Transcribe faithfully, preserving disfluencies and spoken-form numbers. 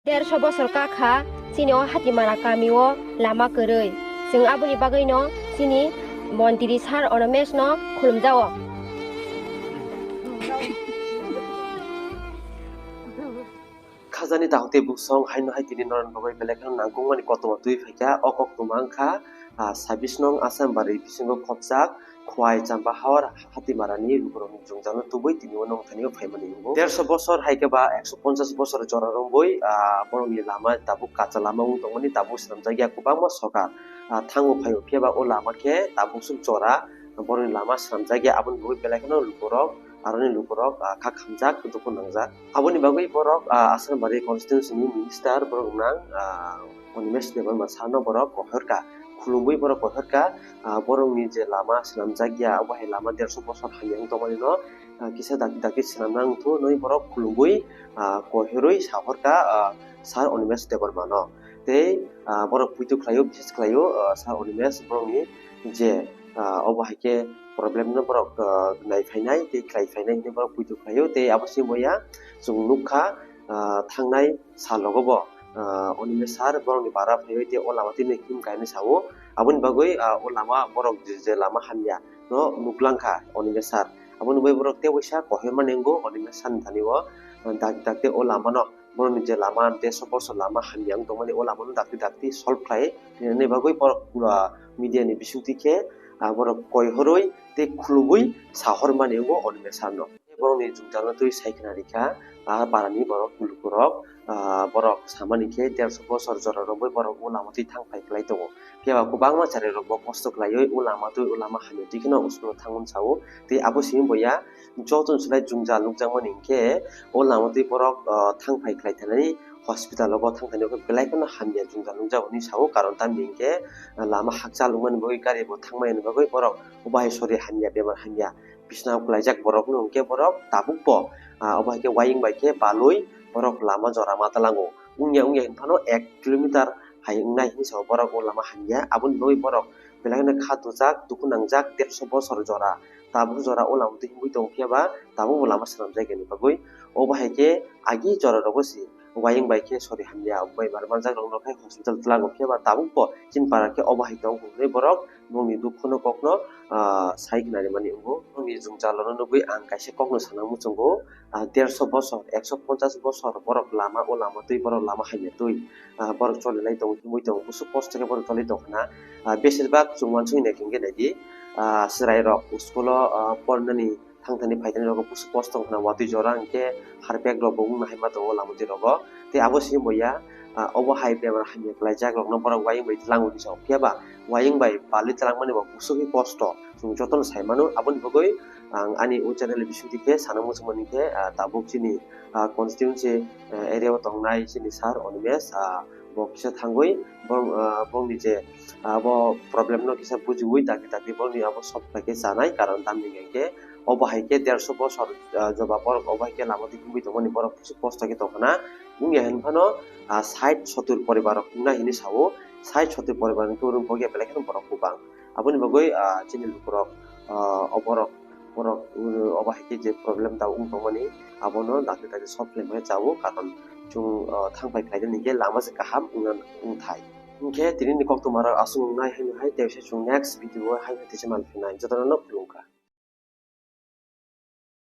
Derso bosor kakha chini o Hatimara kami o lama kwrwi. Chwng aboni bagwi no chini montri sir Onomesh no khulumjao. Khajani dahok tei buksong haino hai tini norokni bagwi belai kheno nangkukmani koktwma twi phaikha. O koktwma wngkha, ah, sabis nong Asambari bisingo khopjak Khwai Champahor Hatimarani lukurokni jwngjal no tubui tini o nongthani o phaimani wngo. Derso bosor hai khe ba ekso ponchas bosor jora rombui, ah, borokni lama tabuk kacha lama wng tongmani tabuk swnamjakya kwbangma sokar, ah, thango phaio phiya ba o lama khe tabuk swk jora borokni lama swnamjakya aboni bagwi belai kheno lukurok aroni lukurok, ah, kha khamjak, dukhu nangjak. Aboni bagwi borok, ah, Asambari constituency ni minister borok nang, ah, Animesh Debbarma sir no borok kohor kha, khulumui borok kohor kha, ah, borok ni je lama swnamjak ya, obo hai lama derso bosor hamya wng tongmani no, ah, kisa dakti dakti swnamna wng thunwi borok khulumui, ah, kohorwi sahor kha, ah, sir Animesh Debbarma no. Tei, ah, borok puitu khlaio, bises khlaio, ah, sir Animesh borok ni je, ah, obo hai khe problem no borok, ah, nai phainai tei khlai phainai hinwi borok puitu khlaio. Tei abo se wngya chwng nukha, ah, thangnai sal rogo bo, ah, Animesh sir borok ni bara phaiwi tei o lama twi no him kainwi sao. Aboni bagwi, ah, o lama borok je, je lama hamya no nuklang kha Animesh sir. Aboni bagwi borok tei waisa kohor mani wngo Animesh sir ni thani o, ah, dak dak tei o lama no borokni je lama, derso bosor lama hamya wng tongmani, o lama no dakti dakti solve khlai rinani bagwi borok, ah, media ni bisingtwi khe, ah, borok koi horwi tei khulugwi sahor mani wngo Animesh sir no. Borokni jwngjal no twi sai khna rikha, ah, para ni borok lukurok, ah, borok samani khe derso bosor jora romwi borok o lama twi thang phai khlai tongo. Phiya ba kwbangma cherairok bo kosto khlaiwi o lama twi o lama hamya twi kheno school o thangmani sao. Tei abo simi bo ya joto ni slai jwngjal nukjakmani hinkhe o lama twi borok, ah, thang phai khlai thanani hospital o bo thang thani belai kheno hamya jwngjal nukjago hinwi sao, karon tamni hinkhe lama hakchal wngmani bagwi gari bo thangmani bagwi borok obo hai sori hamya bemar hamya bisna o kwlaijak borok no hinkhe borok tabuk bo, ah, obo hai khe wayung bai khe balwi borok lama jora ma tlango. Wngya wngya hinphano ek kilometer hai wngnai hinwi sao borok o lama hamya. Aboni bagwi borok belai kheno kha dujak, dukhu nangjak, derso bosor jora. Tabuk jora o lama twi himwi tongo, phiya ba tabuk bo lama swnamjakya ni bagwi. Obo hai khe agi jora rogo se wayung bai khe sori hamya bai bar manjak rok no khai hospital tlango, phiya ba tabuk bo chini para khe obo hai tongo hinwi borok bongni dukhu no kok no, ah, sai khna rimani wngo. Bongni jwngjal no nugwi ang kaisa kok no sana muchungo. Ah, derso bosor, ekso ponchas bosor borok lama, o lama twi borok lama hamya twi, ah, borok choli lai tongo, himwi tongo, busuk kosto khe borok choli tongkha na. Ah, besirbak chwng uansuk nai khe hwnkhe nai di, ah, chwrai rok school o, ah, pornani thang thani phai thani rok busuk kosto wngkha na, watwi jora hinkhe harpek rok bo wngna hai ma tongo lama twi rogo. Tei abo simi bo ya, ah, obo hai bemar hamya kwlaijak rok no borok wayung bai tlango hinwi sao, phiya ba wayung bai balwi tlangmani bo busuk khe kosto. Chwng jotono sai mano. Aboni bagwi ang ani o channel ni bisingtwi khe sana muchungmani khe, ah, tabuk chini, ah, constituency, ah, area o tongnai chini sir Animesh, ah, bo kisa thangwi borok, ah, borokni je, ah, bo problem no kisa bujiwi dakti dakti borokni abo solve khlai khe chanai, karon tamni hinkhe obo hai khe derso bosor, ah, joba borok obo hai khe lama twi himwi tongmani borok kisa kosto khe tongkha na. Wngya hinphano, ah, sait sotur poribar rok wngna hinwi sao, sait sotur poribar ni khe oro bokya belai kheno borok kwbang. Aboni bagwi, ah, chini lukurok, ah, oborok, borok, uh, obo hai khe je problem da wng tongmani, abono dakti dakti solve khlaimani chao, karon chwng, ah, thang phai khlainani hinkhe lama se kaham wngna wngthai. Hinkhe tini ni koktwma rok aswk wngnai haino hai, tei se chwng next video o hai khe tei se manphinai, jotono no khulumkha.